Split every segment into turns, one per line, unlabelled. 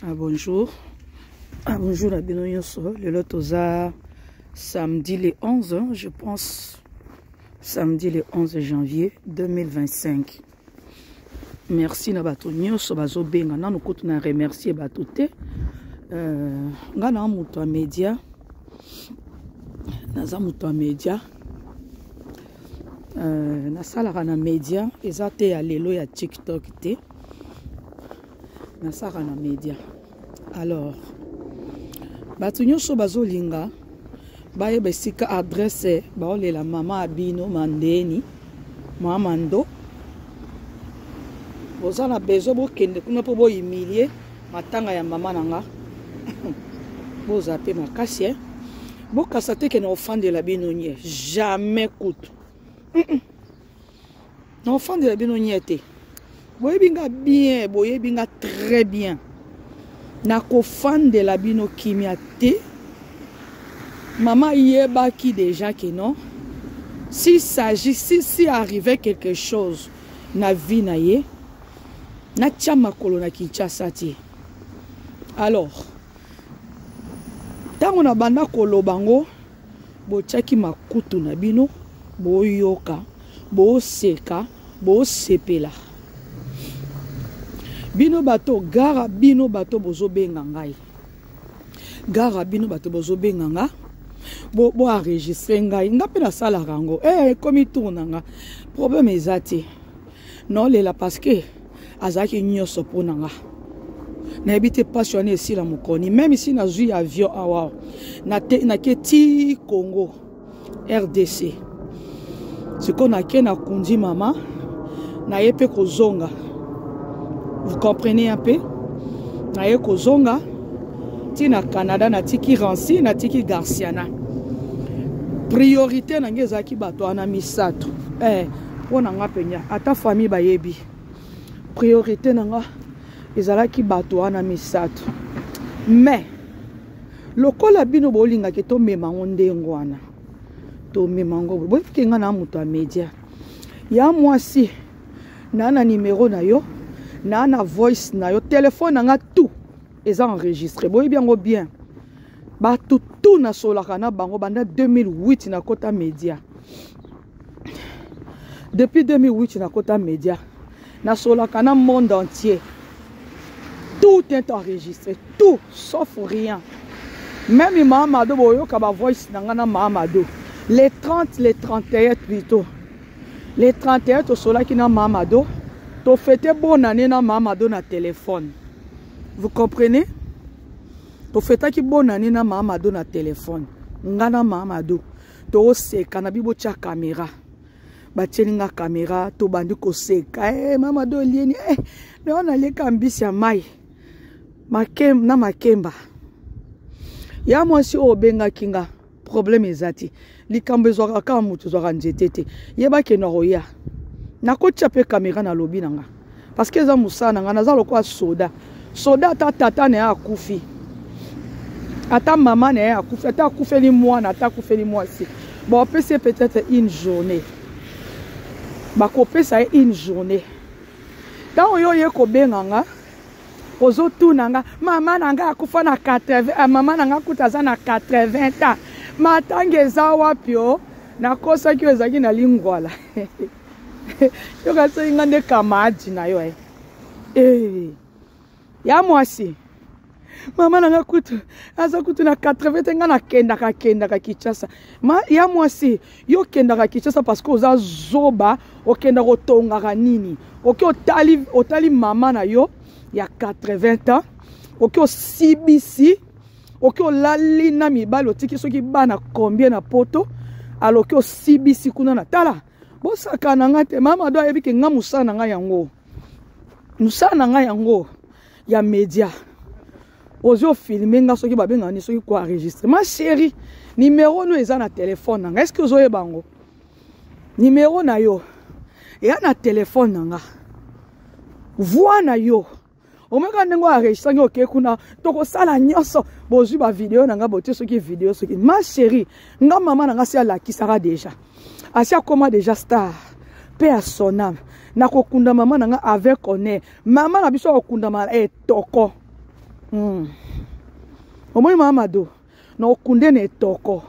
Ah, bonjour. Ah, bonjour na bino nyonso. Lelo toza samedi le 11, je pense. Samedi le 11 janvier 2025. Merci na bato nyonso bazobenga. Nanu kutu na remercier bato te. Nga na moto ya media. Naza moto ya media. Nasalaka na media, eza te ya lelo ya TikTok te. Nasalaka na media. Alors, bato nyonso bazolinga bayeba esika adresse baolela mama abino mandeni mama ndo boza na besoin bokende kuna mpo bohumilie matanga ya mama na nga. Boza pe makasi, eh? Bokasa te ke na ofandela bino nye jamais kutu. Na ofandela bino nye te. Boyebi nga bien, boyebi nga très bien. Nakofandela bino kimia te. Mama yebaki déjà que non, s'il s'agit, si, si arrivait quelque chose na vie na ye, natia makolo na Kinshasa te. Alors, tango na banda koloba ngo, botiaki makutu na bino, boyoka, boseka, bosepela. Bino bato gara, bino bato bozobenga ngai. Gara bino bato bozobenga nga. Bo, bo enregistrer ngai. Nga pe nasalaka yango. Eh, ekomi tour na nga. Problème eza te. Non lela parce que azalaki nyonso mpo na nga. Nayebi te pasi wana esila mokoni. Même si nazwi avion awa, nake ti Congo RDC. Sikoyo nake nakundi mama, naye pe kozonga. Vous comprenez un peu? Naye kozonga ti na Canada, natiki Rancy, natiki Garciana. Priorité na ngai ezalaki bato wana misato. Mpo na nga mpenza, ata famille bayebi. Priorité na nga ezalaki bato wana misato. Mais lokola bino bolingaki tomema ngo ndenge wana, tomema ngo boyebi nga na moto ya media. Ya mwasi, na na numéro na yo, na na voice na yo, téléphone na nga tout eza enregistré. Boyebi yango bien. Bato tout nasolaka na bango banda 2008 na kota media. Depuis 2008 na kota media, nasolaka na monde entier. Tout est enregistré, tout sauf rien. Même Mahamado boyoka ba voice na nga na Mahamado. Les 30, les 31 plutôt. Les 31 tosolaki na Mahamado, to fêter bonne année na Mahamado na téléphone. Vous comprenez? To fêtaki bonne année na Mahamado na téléphone. Nga na Mahamado toseka na bibo tia caméra. Batieli nga caméra, tobandi koseka. Mahamado elieni, mais on aleka mbisi ya mai. Makem, na makemba. Ya mwasi oyo obengaki nga, problème eza te. Likambo ezwaka kaka moto, ezwaka nzete te. Yebaki na koya. Nakotia pe caméra na lobi na nga. Parce que eza mosala na nga, naza lokola soda. Soda ata tata na ye akufi. Ata mama na ye akufi, ata akufeli mwana, ata akufeli mwasi. Bon, opesi ye peut-être une journée. Bakopesa ye une journée. Tango yo ye kobenga nga, ozotuna nga, mama na nga akufa na 80, mama na nga kuta aza na 80 ans. Matanga eza wapi o? Nakosaki oyo ezalaki na lingwala. Yoka soki nga nde kamadi na yo, eh. Ya mwasi. Mama na nga kutu aza kutu na 80 te, nga nakendaka kendaka Kinshasa. Ma ya mwasi, yo kendaka Kinshasa parce que oza zoba, okenda kotongaka nini? Oki otali mama na yo ya 80 ans, oki osibisi, oki olali na mibali, otiki soki bana combien na poto, aloki osibisi kuna na tala. Bosaka na nga te, mama do ayebi ke nga mosala na nga yango. Mosala na nga yango ya media. Ozo filmer nga soki babenga ni soki ko enregistrer. Ma chérie, numéro no eza na téléphone na nga. Est-ce que ozo yeba ngo? Numéro na yo eya na téléphone na nga. Voix na yo. Omeka ndenge enregistré ngi oke kuna tokosala nyonso bozwi ba vidéo na nga botie soki vidéo soki. Ma chérie, nga mama na nga si alakisaka déjà. Asi akoma déjà star. Paix à son âme. Nakokunda mama na nga avec honneur. Mama na biso akokunda ma etoko. Omoni mama Mado, nakokunde na etoko,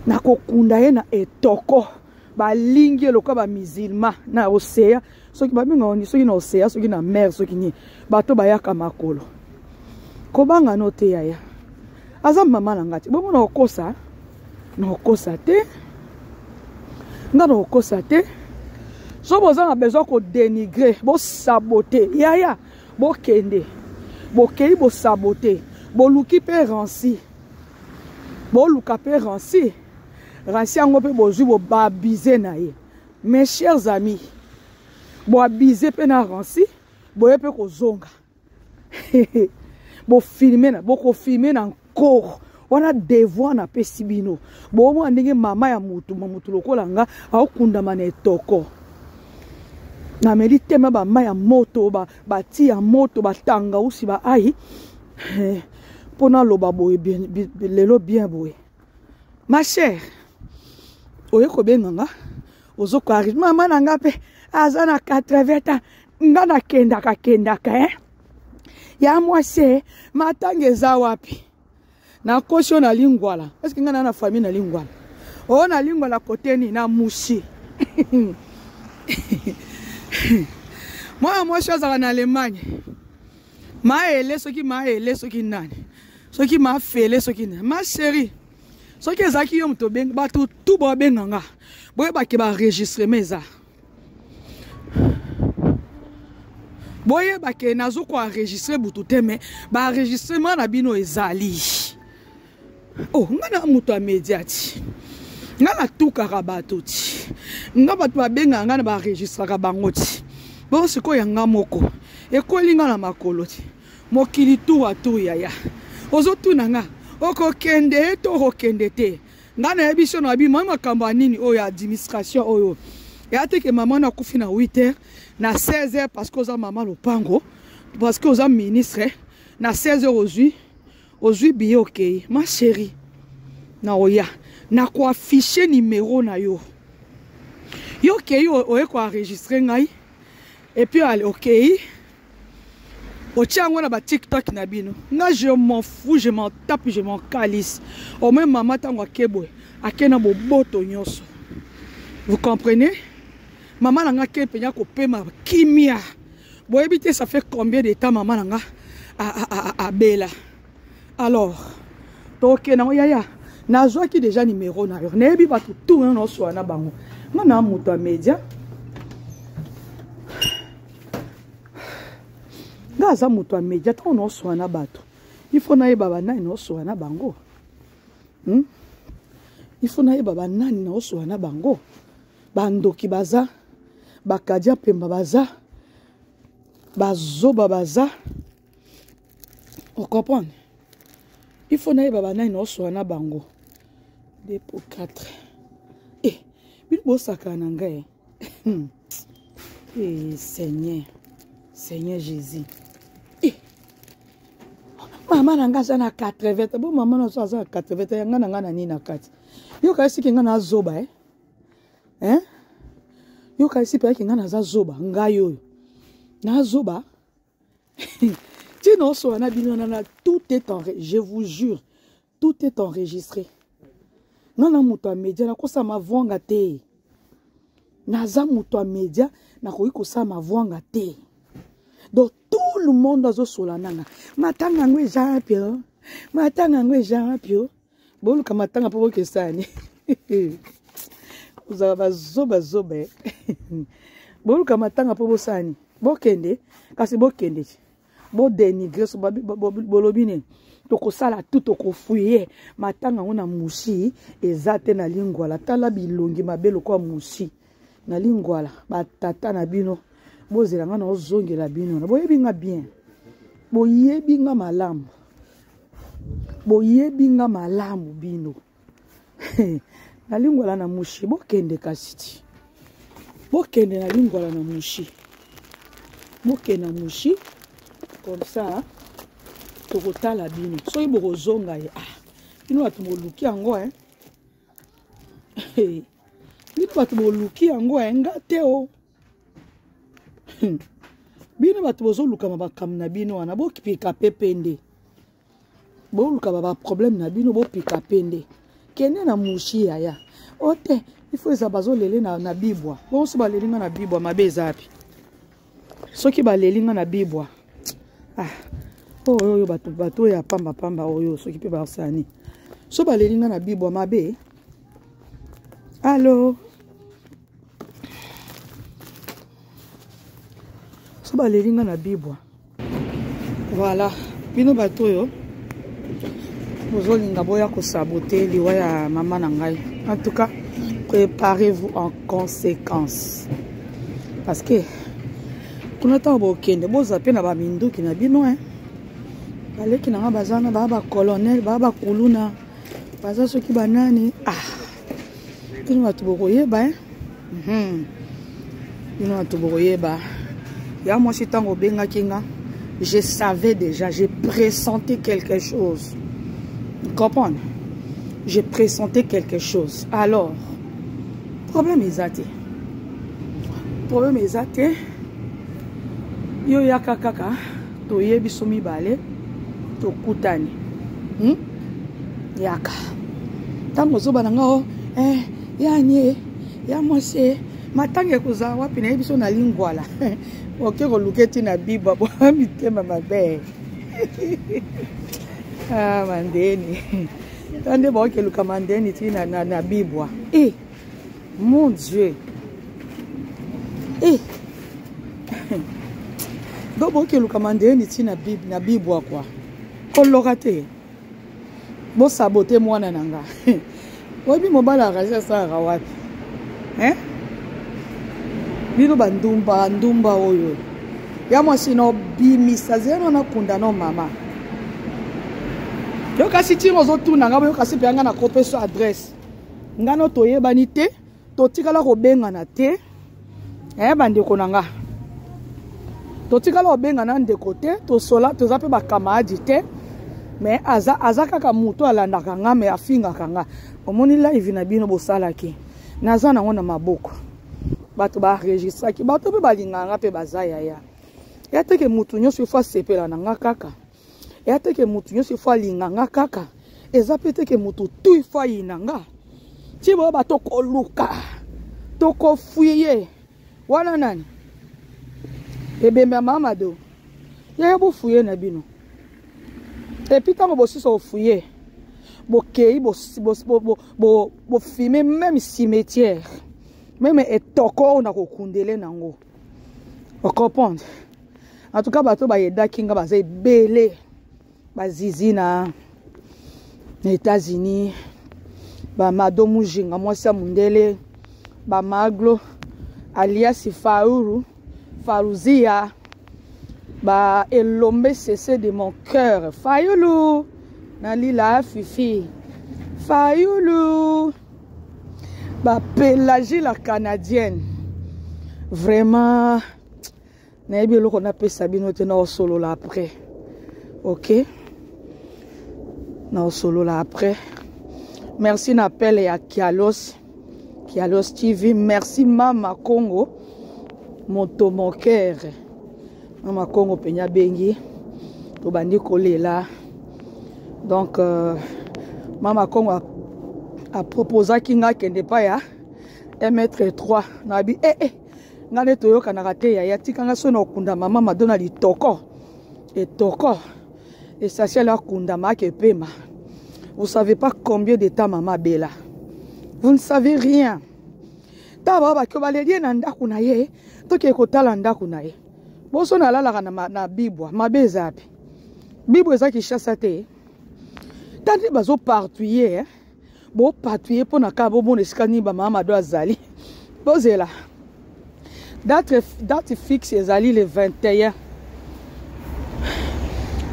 nakokunda ye na etoko. Balingi ye lokola bamusulman na océan, soki babengaka nini, soki na océan, soki na mer, soki nini, bato bayaka makolo. Kobanga no te yaya, aza mama na nga te. Bongo nakokosa, nakokosa te, nga nakokosa te. So boza na besoin kodénigrer, bosabote yaya, bokende, bokei bosabote, boluki mpe ransi, boluka mpe ransi, ransi yango mpe bozwi, bobabize na ye. Mes chers amis, boabize mpe na ransi, boye mpe kozonga bofilme na, bokofilme na nkoro wana. Devoir napesi bino, bomona ndenge mama ya mutu mutu lokola nga aokundama na etoko. Nameli tema bama ya moto, bati ya moto, batangausi, baai mpo naloba boye lelo bien boye. Ma chère, oye kobenga nga, ozokoarrive mama na nga mpe aza na 80 ans. Nga nakendaka kendaka, eh? Ya mwasi, matanga eza wapi? Nakosi oyo na Lingwala. Eske nga na na famille na Lingwala? Oyo na Lingwala kote nini? Na Mushi. Mwana mwasi azalaka na Allemagne, maele soki maele, soki nani, soki mafele, soki nani. Ma chérie, soki ezalaki yo moto obenga bato tu, babenga nga, boyebake baenregistrement eza. Boyeba ke nazo koenregistre butu te, me baenregistrement na bino ezali. Oh, nga na moto ya media ti, nga natukaka bato ti, nga bato babengaka nga na baenregistraka bango ti. Bongo sikoyo ya nga moko ekweli nga na makolo ti. Mokili tour a tour yaya, ozotuna nga okokende to okokende te. Nga nayebi so na bima makambo ya nini oyo ya administration oyo eya te ke mama na akufi na 8 heures, na 16 heures, parce que oza mama lopango, parce que oza ministre, na 16 heures ozwi billet, okei. Ma chérie, na oya nakoaffiche numéro na yo. Yo okei, oye koenregistre ngai, et puis ale okei, otia yango na batiktok na bino. Nga je m'en fous, je m'en tape, je m'en calisse. Au moins mama ntango ake boye, ake na boboto nyonso, vous comprenez? Mama na nga ake mpenza kopema kimia. Boyebi te ça fait combien de temps mama na nga abela. Alors tokende yango yaya, nazwaki déjà numéro na yo, nayebi bato tu wana naoswala na bango. Nga na moto ya média, nga aza moto ya média. Ntango naoswala na bato, il faut nayeba banani naoswala na bango, Il faut nayeba banani naoswala na bango. Bandoki baza, bakadia pemba baza, bazoba baza, ocomprendre? Il faut nayeba banani naoswala na bango. 2 pour 4 e bino bosakana na ngai. Eh, Seigneur, Seigneur Jésus. Eh, mama na nga aza na 80. Bo mama na so aza na 80, ya nga na nga na nini na kati? Yoka esiki nga na zoba, eh? Hein? Yoka esi mpe nga naza zoba, ngai oyo nazoba ntina osola na bino nana. Tout est en, je vous jure, tout est enregistré. Nga na moto ya média, nakosala mavwanga te. Naza moto ya média, nakoki kosala mavwanga te. Donc tout le monde azosola nanga. Matanga yango eza wapi? Matanga yango eza wapi? Boluka matanga mpo bokesani, ozala bazobazoba. Boluka matanga mpo bosani, bokende kasi, bokende ti bodénigre. So bolobi nini? Tokosala tu, tokofuye matanga yango na Mushi eza te, na Lingwala. Tala bilongi mabe lokola Mushi na Lingwala, batata na bino. Bozela nga na ozongela bino. Na boyebi nga bien, boyebi nga malamu, boyebi nga malamu bino na Lingwala, na Mushi. Bokende kasi ti, bokende na Lingwala, na Mushi, bokende na Mushi. Comme ça tokotala bino soki bokozonga ye. Ah, bino bato boluki yango, eh? Bino bato boluki yango, eh? Nga te o. Bino bato bozoluka makambo na bino wana, bopika pepe nde. Boluka ba problème na bino, bopika pe nde. Kende na mushi yaya. Ote, il faut eza bazolele na, na bibwa. Bonso baleli nga na bibwa, mabe eza wapi? Soki baleli nga na bibwa. Ah, oyo oyo bato bato oyo ya pamba pamba oyo soki pe basani. So baleli nga na bibwa mabe. Allo. So baleli nga na bibwa. Voilà, bino bato oyo bozolinga boya kosabote liwa ya mama na ngai. En tout cas, préparez-vous en conséquence. Parce que kuna ntango bokende boza mpe na baminduki na bino hein. Baleki na nga baza na ba ba colonel, ba ba kuluna, baza soki banani. Ah, bino bato bokoyeba hein. Bino bato bokoyeba. Ya mwasi ntango obengaki nga, je savais déjà, j'ai pressenti quelque chose. Comprendre? J'ai pressenti quelque chose. Alors, problème eza te. Problème eza te. Yo yaka kaka, toyebi so mibale, tokutani. Yaka. Ntango ozoba na nga o, ya nie, ya mwasi, matanga ekozala wapi nayebi so na lingwala. Oke koluka eti na bibwa, bo mitema mabe. Ah, mandeni. Tande ba oke luka mandeni ti na, na, na bibwa. Eh, mon Dieu. Eh. Donc boke luka mandeni ti na bib na bibwa quoi. Koloka te. Bo saboter mwana na nga. Oyebi mobali arraché asalaka wapi? Hein? Bino bandumba ndumba oyo. Ya mwasi no bimisa zero na kunda no mama. Yo kasi tino ozotuna nga yo kasi pe nga na kopesa adresse. Nga no toyebani te, totikala kobengana te. Eh bandeko na nga. Totikala kobengana ndeko te, tosola toza pe ba camarade te. Mais aza aza kaka moto alandaka nga mais afingaka nga. Omoni live na bino bosalaki. Naza nango na maboko. Bato ba enregistraki, bato pe balingaka nga pe baza yaya. Ya te ke mutu nyonso il faut asepela na nga kaka. Ya te ke mutu nyonso il faut alinga nga kaka. Eza pe te ke mutu tout il faut ayina nga. Ti boyo bato koluka, tokofuye. Wana nani? Ebembe ya mama do. Yaya bofuye na bino. Et puis tango bosusu ofuye, bokei bofime même cimetière, même etoko oyo na kokundele nango. Ocomprendre? En tout cas bato bayedaki nga baza ebele. Bazizi na États-Unis, ba Mado Mujinga mwasi ya mundele, ba Maglo alias Fauru, Faruzia, ba Elombe Cessé de mon cœur, Fayulu na lila Fifi, Fayulu, ba Pélagie la canadienne. Vraiment nayebi eloko napesa bino te, na osolola après. OK? Na osolola après. Merci na appel ya Kialos, Kialos TV. Merci Mama Congo, moto moker. Mama Congo penya bengi, tobandi kolela. Donc Mama Congo a proposaki nga kende pa ya 1 mètre 3. Na bi eh eh nga nde toyokanaka te yaya, tika nga so na okunda mama Madonna litoko etoko essentiel akunda maake pema. Vous savez pas combien de temps mama bela. Vous ne savez rien. Ta ba ba ko baledie na ndaku na ye, toke kotala ndaku na ye. Boso na lalaka na, na bibwa, mabe eza wapi? Bibwa eza Kinshasa te. Tandi bazo partuyer, hein? Bo patouiller mpo na kaka bomona esika nini ba mama Mado azali. Bozela. Date, date fixe ezali le 21.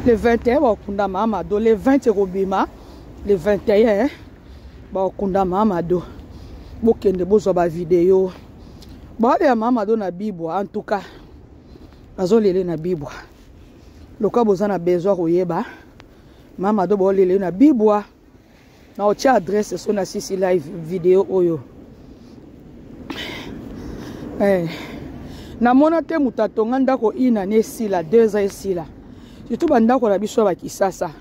Le 21 bakunda mama Mado, le 20 ekobima, le 21 bakunda mama Mado. Bokende bozwa ba video. Baolela mama Mado na bibwa, en tout cas. Bazolele na bibwa. Loka boza na besoin koyeba. Mama Mado baolele na bibwa. Na otia adresse so na sisi live video oyo. Namona te moto atonga ndako une année esila, 2 ans esila, surtout bandako na biso ya bakisasa.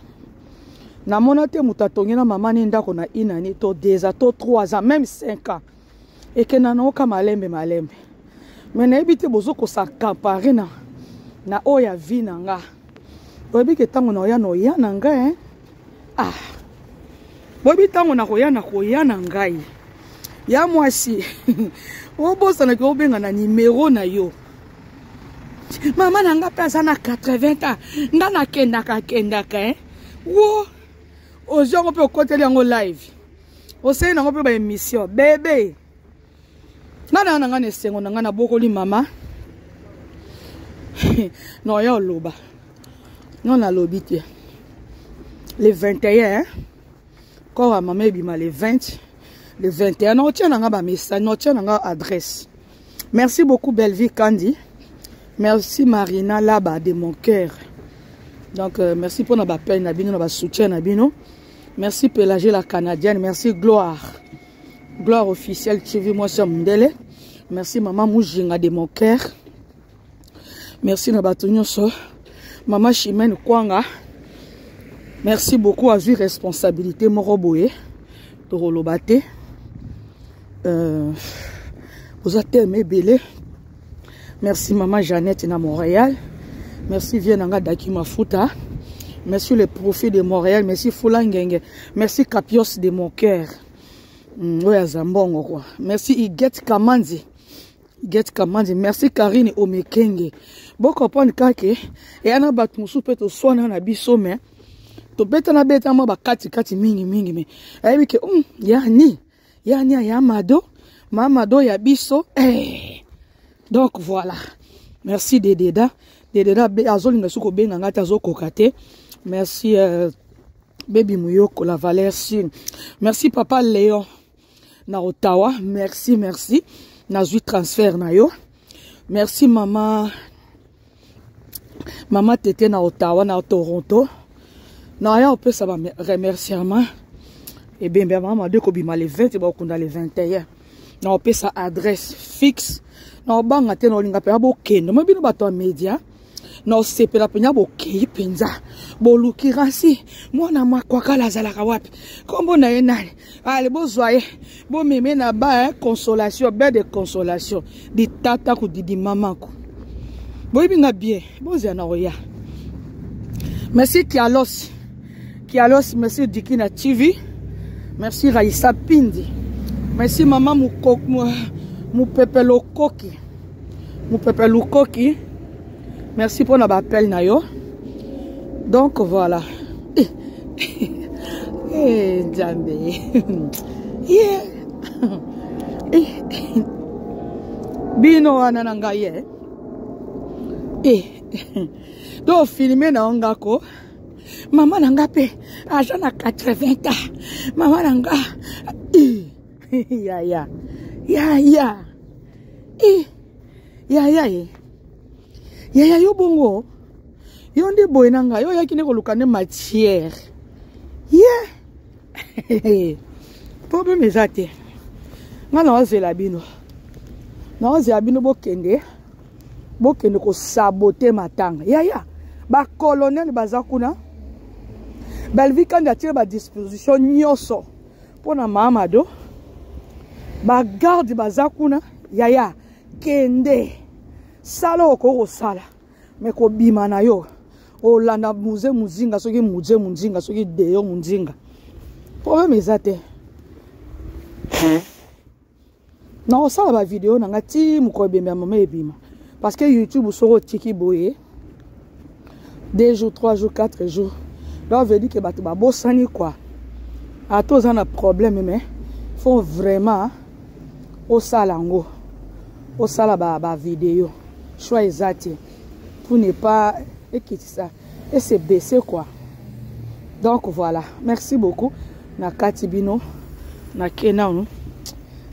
Namona te moto atongi na mama ne ndako na une année to 2 ans to 3 ans, même 5 ans, ekenda na oka malembe malembe. Me nayebi te bozokosankapare na oyo ya vie na nga. Oyebi ke ntango na oya na oya na ngai, eh? Ah, boyebi ntango nakoya na koya na ngai ya mwasi, obosanaki obenga na nimero na yo. Mama na nga mpe aza na 80 ans, nga nakendaka kendaka, eh? Wo ozwi yango mpe okoteli yango live, osali nango mpe baémission. Bebe nga na nga na esengo na nga nabokoli mama na oya oloba no nalobi te. Le 21 corps ya mama ebima, le 20, le 21 naotia na nga bamessage, naotia na nga adresse. Merci beaucoup Bellevie Kandi, merci Marina Laba de mon cœur. Donc merci mpona bapele na bino na basoutien na bino. Merci Pélagie la Canadienne, merci Gloire, Gloire officielle TV, mwasi ya mondele. Merci mama Mujinga de mon cœur, merci na bato nyonso. Mama Chimène Kwanga, merci beaucoup, azwi responsabilité moko boye, tokoloba te. Oza teme ebele. Merci mama Jeannette na Montréal, merci vie nanga Daki Mafuta, merci le profit de Montréal, merci Fula Ngenge, merci Capios de mon cœur, oyo aza mbongo quoi. Merci Iget Kamanzi, Iget Kamanzi, merci Karine Omekenge. Bocomprendre kake eya na bato mosusu mpe toswana na biso, me tobetana beta mwa bakatikati mingimingi, me ayebi ke yani yani aya mado mamado ya biso, eh. Donc voilà, merci Dededa. Dededa azolinga soki kobenga ngai te, azokoka te. Merci Baby Muyoko la valeur sûre. Merci papa Léon na Ottawa, merci, merci, nazwi transfert na yo. Merci mama, mama Tete na Ottawa, na Toronto. Na ya opesa ba remerciement. Ebembe ya mama de kobima le 20, bakokunda le 21, na opesa adresse fixe na obanga te, na olinga mpenza bokende mo bino bato ya média, na osepela mpenza bokei mpenza boluki Rasi mwana makwakala azalaka wapi, nkombo na ye nani, ale bozwa ye bomeme na ba, eh, consolation, bain de consolation ditata kodidi mamako. Boyebi nga bien, bozela na koya. Merci Kialos, Kialos, merci Dikina TV, merci Raissa Pindi, merci mama Mupepe Lokoki, Mupepe Lukoki, merci mpona baappel na yo. Donc voilà, eh, Nzambe, yeah. Bino wana na ngai ye, eh. To filme na yo ngako mama na nga mpe aza na 80 ans, mama na nga, yaya yaya, yaya ye yaya, yo bongo yo nde boye na ngai, yo oyaki nde koluka nde matière ye. Problème eza te, ngai naozela bino, naozela bino bokende, bokende kosabote matanga. Yaya, bacolonel baza kuna. Belvi Kandi atie badisposition nyonso mpo na Mahamado, bagarde baza kuna. Yaya, kende sala okoki kosala, me kobima na yo olanda muze muzinga, soki muze munzinga, soki deyo munzinga, problème eza te. Nakosala bavideo na nga ti mokolo ebembe ya mama ebima, parce que YouTube soki otiki boye 2 jours, 3 jours, 4 jours, donc veut dire que bato babosani quoi. Ata oza na problème, mais faut vraiment osala yango, osala bavideo ba choix eza te pour ne pas ekitisa et se baisser quoi. Donc voilà, merci beaucoup na kati bino. Nake nanu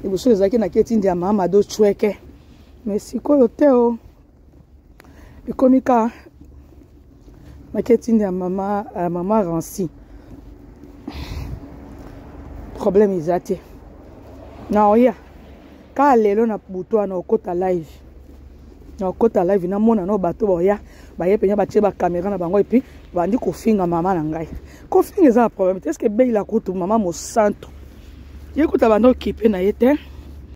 liboso ezalaki nake etindi ya mama do chweke, mais sikoyo te o ekomi ka nake etindi ya mama, mama Ransi. Problème eza te, na oya kaka lelo na butu wana okota live. Nakokota live, namona no bato boya baye mpenza, batie bacaméra na bango et puis bandi kofinga mama na ngai. Kofinga eza na problème te. Est-ce Beyla kutu, mama mosantu, ye kuta banda okipe na ye te?